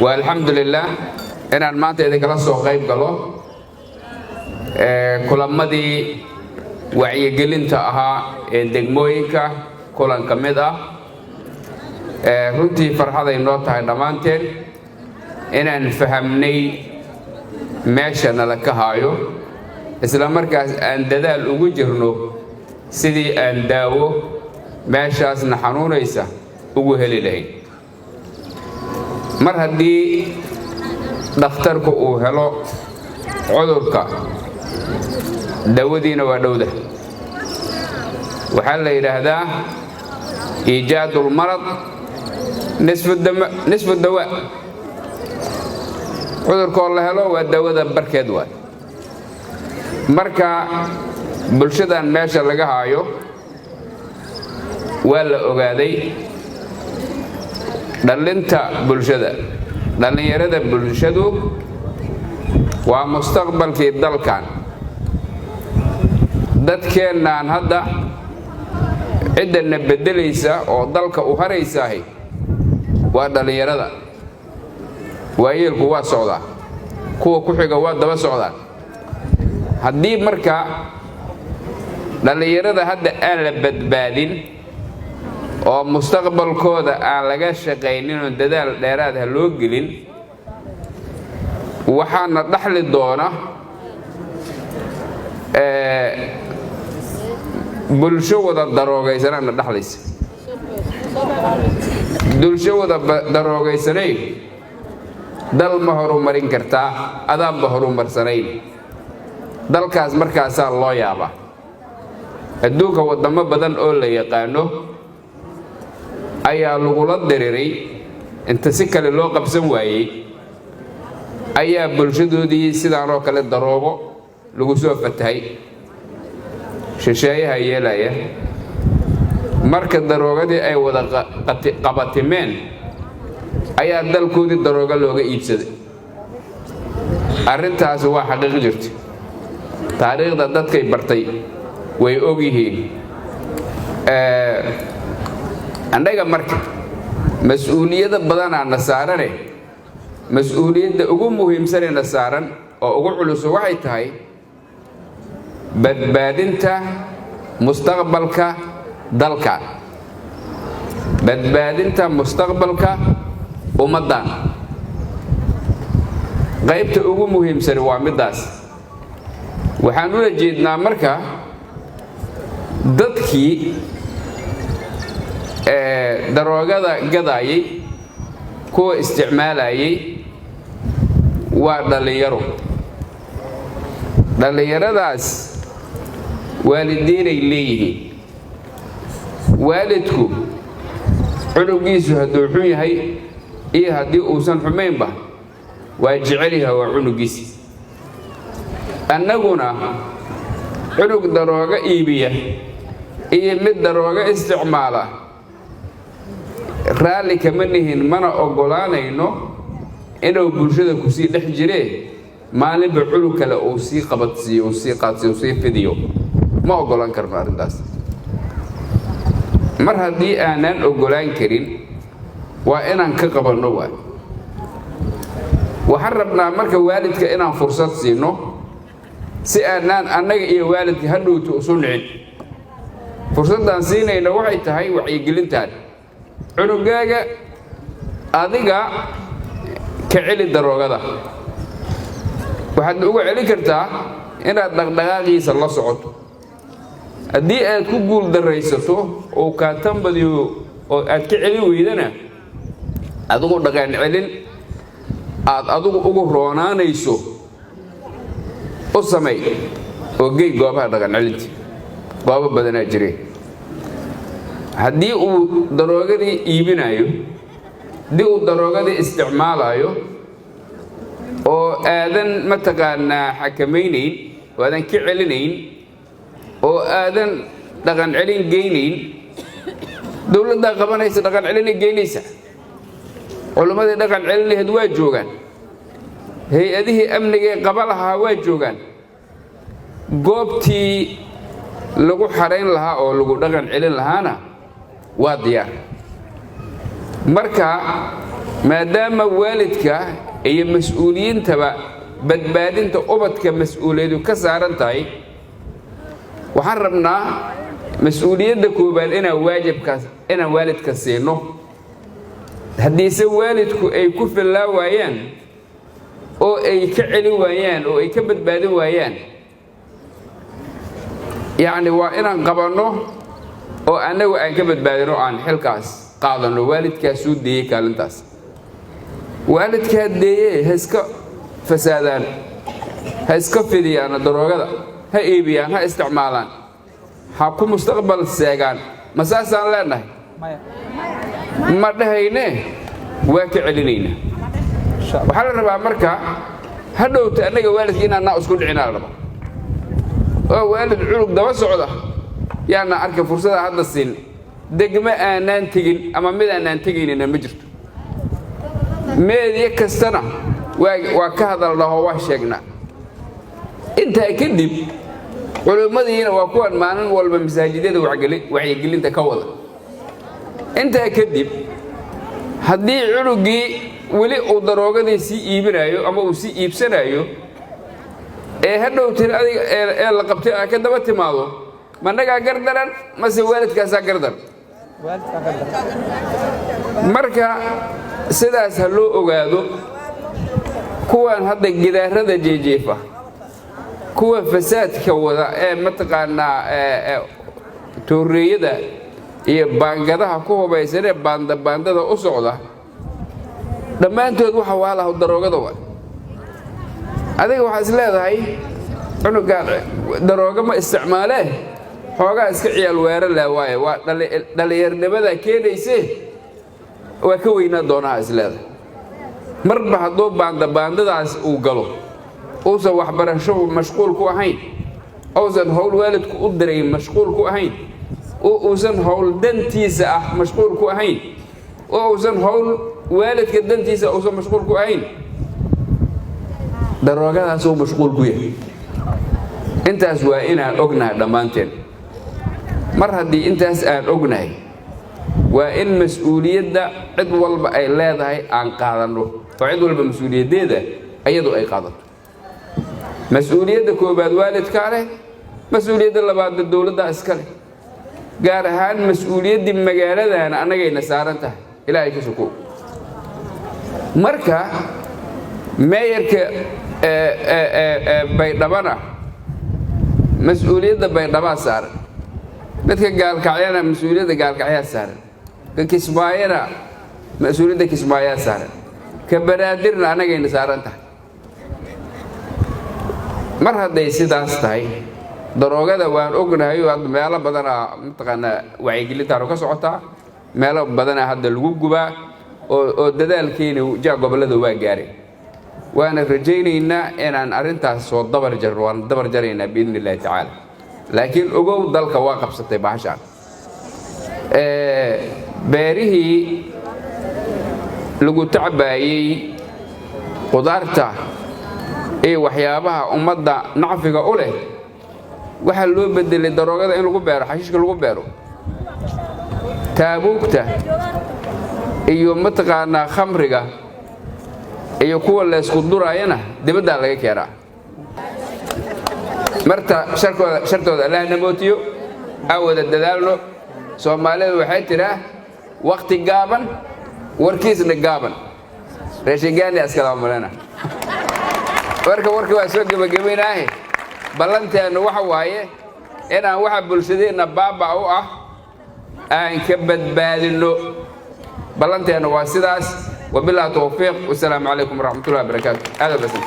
Waa alxamdulilah inaan maanta idinkala soo qayb galo kulamadii wacyigelinta ahaa ee degmooyinka, kulan ka mid ah. Runtii farxaday noo tahay dhammaanteen inaan fahamnay meesha nala ka haayo, isla markaas aan dadaal ugu jirno sidii aan daawo meeshaasna xanuunaysa ugu heli lahayn. Mar haddii dhakhtarku uu helo cudurka, daawadiina waa dhowda. Waxaa la yidhaahdaa إيجاد المرض نصف الدواء. Cudurkoo la helo waa daawada barkeed waay. Marka bulshadan meesha laga haayo waa la ogaaday. Dhallinta bulshada, dhallinyarada bulshadu waa mustaqbalkii dalkan. Dadkeennaan hadda ciddana beddelaysa oo dalka u haraysaahi waa dhallinyarada. Waayeelku waa socdaa, kuwa ku xiga waa daba socdaan. Haddii marka dhallinyarada hadda aan la badbaadin oo mustaqbalkooda aan laga shaqaynin oo dadaal dheeraad ha loo gelin, waxaana dhaxli doona bulsho wada daroogaysanaana dhaxlaysa. Bulsho wada daroogaysanayn dal ma horumarin kartaa? Adaanba horumarsanayn dalkaas. Markaasaa loo yaabaa. Adduunka waddamo badan oo la yaqaano ayaa lagula diriray. Inta si kale loo qabsan waayey ayaa bulshadoodii sidaanoo kale daroogo lagu soo fatahay. Shisheeyaha yeelaya marka daroogadii ay wada qabatimeen ayaa dalkoodii daroogo looga iibsaday. Arrintaasi waa xaqiiq jirta. Taariikhda dadkay bartay way og yihiin. Annaga marka mas-uuliyado badanaa na saarane, mas-uuliyadda ugu muhiimsanee na saaran oo ugu culusu waxay tahay badbaadinta mustaqbalka dalka, badbaadinta mustaqbalka ummaddan. Qaybta ugu muhiimsani waa middaas. Waxaan ula jeednaa marka dadkii daroogada gadaayay, kuwa isticmaalayay waa dhallinyaro. Dhallinyaradaas waalidiinay leeyihiin. Waalidku cunugiisu hadduu xun yahay iyo haddii uusan xumaynba waa jecel yahay, waa cunugiisi. Annaguna cunug daroogo iibiya iyo mid daroogo isticmaala raalli kama nihin, mana oggolaanayno inuu bulshada kusii dhex jiree. Maalinba cunug kale uu sii qabadsiiyo, uu sii qaadsiyo, uu sii fidiyo, ma oggolaan karno arrintaas. Mar haddii aanan oggolaan karin, waa inaan ka qabanno. Waay, waxaan rabnaa marka waalidka inaan fursad siino si aanaan annaga iyo waalidka hadhowto isu nicin. Fursaddaan siinayna waxay tahay wacyigelintaan. Cunugaaga adiga ka celi daroogada. Waxaad uga celin kartaa inaad dhaqdhaqaaqiisa la socoto. Haddii aad ku guul daraysato oo kaa tambadiyo oo aad ka celin weydana, adigu dhaqaan celin aad adigu ugu roonaanayso u samay oo gey goobaha dhaqan celinta. Goobo badanaa jire. Haddii uu daroogadii iibinayo, haddii uu daroogadii isticmaalayo oo aadan mataqaanaa xakamaynayn oo aadan ka celinayn oo aadan dhaqan celin geynayn, dowladdaa qabanaysa, dhaqan celinay geynaysa. Culimmadii dhaqan celin lahayd waa joogaan, hay-adihii amnigee qaba lahaa waa joogaan, goobtii lagu xarayn lahaa oo lagu dhaqan celin lahaana waa diyaar. Marka Maadaama waalidka iyo mas-uuliyiintaba badbaadinta ubadka mas-uuliyadu ka saaran tahay, waxaan rabnaa mas-uuliyadda koowaad inaan waajibkaas inaan waalidka siino. Haddiise waalidku ay ku fillaa waayaan oo ay ka celin waayaan oo ay ka badbaadin waayaan, yacni waa inaan qabanno oo annagu aan ka badbaadino, aan xilkaas qaadanno. Waalidkaasuu deeyey kaalintaas, waalidkaa deeyee ha iska fasaadaan, ha iska fidiyaan daroogada, ha iibiyaan, ha isticmaalaan, ha ku mustaqbal seegaan. Ma saasaan leenahay? Ma dhahayne, waa ka celinaynaa. Waxaa la rabaa marka hadhowta annaga waalidka inaannaa isku dhicinaa la rabaa, oo waalid culug daba socda yaana arka fursada hadda siin. Degmo aanaan tegin ama mid aanaan tegaynina ma jirto. Meediya kastana waa ka hadalnahoo waa sheegnaa. Intaa kadib culimmadiina waa kuwan maalin walba masaajidada wacyigelinta ka wada. Intaa kadib haddii cunugii weli uu daroogadii sii iibinayo ama uu sii iibsanayo ee hadhowtin adiga ee la qabtay aa ka daba timaado, managaa gardaran mase waalidkaasaa gardaran? Marka sidaas ha loo ogaado. Kuwan hadda gidaarada jeejeefa, kuwa fasaadka wada ee mataqaanaa tooreeyada iyo baangadaha ku hubaysanee baandabaandada u socda, dhammaantood waxa waalahu daroogada waa. Adiga waxaa is leedahay cunugaan daroogo ma isticmaalee, xoogaa iska ciyaal weera leh waaye, waa dhallinyarnimada keenayse, waa ka weynaa doonaha is leedahay. Marba hadduu baandabaandadaas uu galo, uusan waxbarasho mashquul ku ahayn, uusan howl waalidku u diray mashquul ku ahayn, oo uusan howl dantiisa ah mashquul ku ahayn, oo uusan howl waalidka dantiisa uusan mashquul ku ahayn, daroogadaasuu mashquul ku yahay. Intaas waa inaan ognahay dhammaanteen. Mar haddii intaas aan ognahay, waa in mas-uuliyadda cid walba ay leedahay aan qaadanno, oo cid walba mas-uuliyaddeeda iyadu ay qaadato. Mas-uuliyadda koowaad waalidkaa leh, mas-uuliyadda labaadna dowladdaa iska leh. Gaar ahaan mas-uuliyaddii magaaladana annagayna saaran tahay, Ilaahay ka sokow. Marka meeyarka Baydhabana mas-uuliyadda Baydhabaa saaran, midka Gaalkacyana mas-uuliyadda Gaalkacyaa saaran, ka Kismaayana mas-uuliyadda Kismaayaa saaran, ka Banaadirna annagayna saaran tahay. Mar hadday sidaas tahay, daroogada waan ognahay oo hadda meelo badanaa mataqaanaa wacyigelintaanu ka socotaa, meelo badanaa hadda lagu gubaa, oo dadaalkeena jaa gobollada waa gaareen. Waana rajaynaynaa inaan arrintaas soo dabar jarno, waan dabar jaraynaa biidni illahi tacaala. Laakiin ogow, dalka waa qabsatay bahashaan. Beerihii lagu tacbaayey qudaarta iyo waxyaabaha ummadda nacfiga u leh waxaa loo bedelay daroogada in lagu beero, xashiishka lagu beero, taabuugta iyo mataqaanaa khamriga iyo kuwa laysku duraayana dibaddaa laga keenaa. Marta sharkooda shartooda Allah namootiyo, aan wada dadaalno. Soomaalidu waxay tiraa wakhti gaaban warkiisna gaaban. Reeshigaani askala malena. Marka warkii waa soo gebagabaynaahe. Ballanteennu waxa waaye inaan waxa bulshadeenna baaba u ah aan ka badbaadinno. Ballanteennu waa sidaas. Wabillahi towfiiq, wasalaamu calaykum waraxmatullahi wabarakaatu. Aad basan.